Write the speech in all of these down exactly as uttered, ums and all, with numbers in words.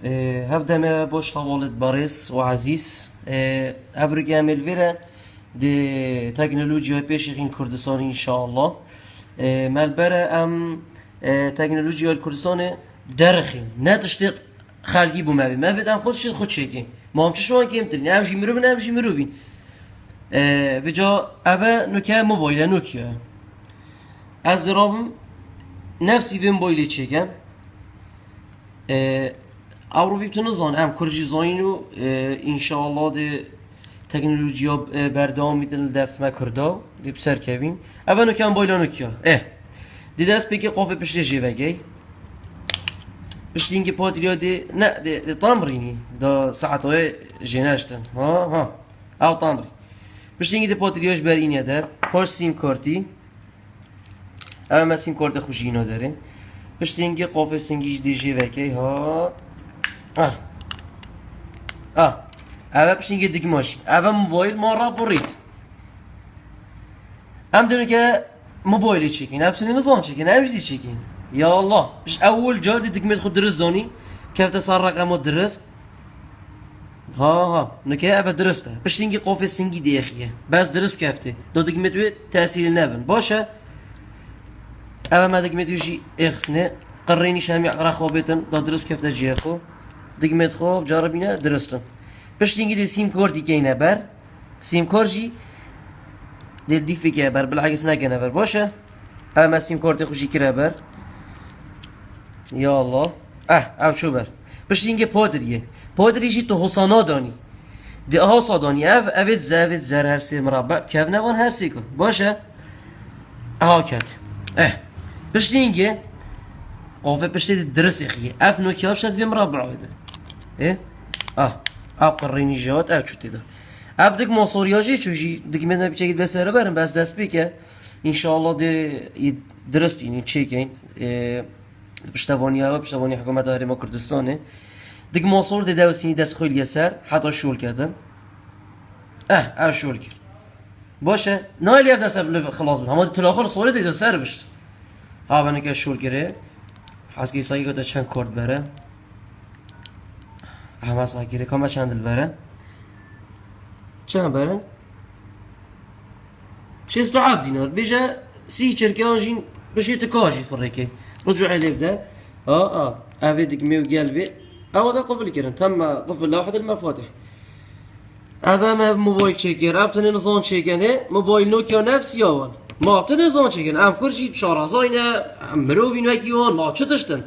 Ee, hevdeme baş hevalêt berêz û ezîz. Ee, ev rike em ê li vê re di teknolojiyayê pêşêxîn Kurdistanê înşallah. Ee, me li bere em, e, teknolojiya li Kurdistanê derxîn. Ne tiştê xelkî bû me vê. Me vê em xwe tiştê xwe çêkê. Ma em çi şiwan kêmtirîn? Em jî mirovin, em jî mirovîn. Ee, vêca eve nuke mobayle Nokia. Ez dê rabim nefsî vê mobaylê çêkem. Ee, Ewro bî tu nizan, em Kurd jî zayîn û, e, înşallah dê teknolojiya, e, berdewam bîtin li def me Kurda, dê bi ser kevîn. Eve nuke mobayla Nokia. Eh. Dê dest pêkê qofê piştê jê vegey. Piştî hingê patirya dê, ne, dê, dê tam rînî. Da saetayê jê neştin. Ha, ha. Ew tam rî. Piştî hingê dê patirya ji ber înye der. Paş sîm kartî. Ev me sîm kartê xwe jî îna derê. Piştî hingê qofê singî jî dê jê vekey. Ha. Ah. Ah. Eve piştî hingê digma jî. Eve mobayl ma re birît. Em dê nuke mobaylê çêkin. Em sê nizan çêkin. Em jî dê çêkin. Ya Allah. Piş ewil car dê digmêt xwe dirist danî. Kefte ser reqema dirist. Ha, ha. Nuke eve dirist e. Piştî hingê qofê singî dêxiye. Bes dirist kefte. Do digmêt wê tesîrî nebin. Baş e. Eve me digmêt wê jî êxisne. Qirrênî şemî rexabêtin. Da dirist kefte cihê xwe. Digmêt xwe caribîne diristin. Piştî hingî dê sîm kartî keyne ber. Sîmkar jî dê li dîfekê ber, bilakis nekene ber. Baş e. Ev me sîmkartê xwe jî kire ber. Ya Allah. Eh, ev çû ber. Piştî hingê padiriyê. Padirî jî tu hosa nadanî. Dê hosa danî. Ev, ev ê dize, ev ê dizer her sê mirabbe. Kevne van her sê ku. Baş e. Aha ket. Eh. Piştî hingê. Qofê piştê dê dirist êxiye. Ev Nokia şet vê mirabbe de. Eh. Ah. Ev qirrînî jî hat, ev çû tê de. Ev dik masoriya jî çû jî, dik me ne biçekî be ser berin, bes dest pê ke. Înşallah dê yê dirist, yanî çêkin. E, piştevaniya we, piştevaniya Hikûmeta Herêma Kurdistanê. Dik masor dê dewsînî dest xwe liye ser, heta şol kedin. Eh, ev şol kir. Baş e, nayê lê ev dest ev li xilas bin. Hema tu laxir sorê dê ser bişt. Ha, ben ke şol kirê. Heskê sayî gote çend kort bere. Hema sa kirê, kama çend li bere. Çend bere? Şêst û heft dînar. Bêje sî çirke an jîn bişê tu ka jî firêkê. Rucu elêv de. A, a. Evê dikmê û gel vê. Ewa da qufil kirin. Temme qufil la wahid el mefatih. Ev em ev mobayl çêkir. Ev tine nizan çêkenê. Mobayl Nokia nefsiya wan. Ma tine zan çêkin. Em kur jî şarazayne. Em mirovîn wekî wan. Ma çi tiştin?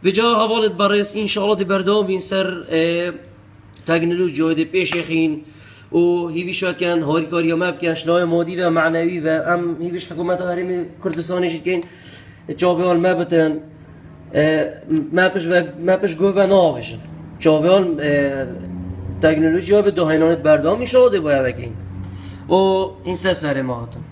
Vêca hevalêt berêz, înşallah dê berdewam bîn ser, e, teknolojiyayê dê pêşêxîn û hîvî şakin harîkariya me bikin, ji navê madî ve, manewî ve. Em hîvî ji Hikûmeta Herêmê Kurdistanê jî dikeyn, e, çavê wan me bitin. E, me piş ve, me piş guh ve naavêjin. Çavê wan, e, teknolojiya bi doheynanê berdewam, înşallah dê boya vekin. Û înse serê me hatin.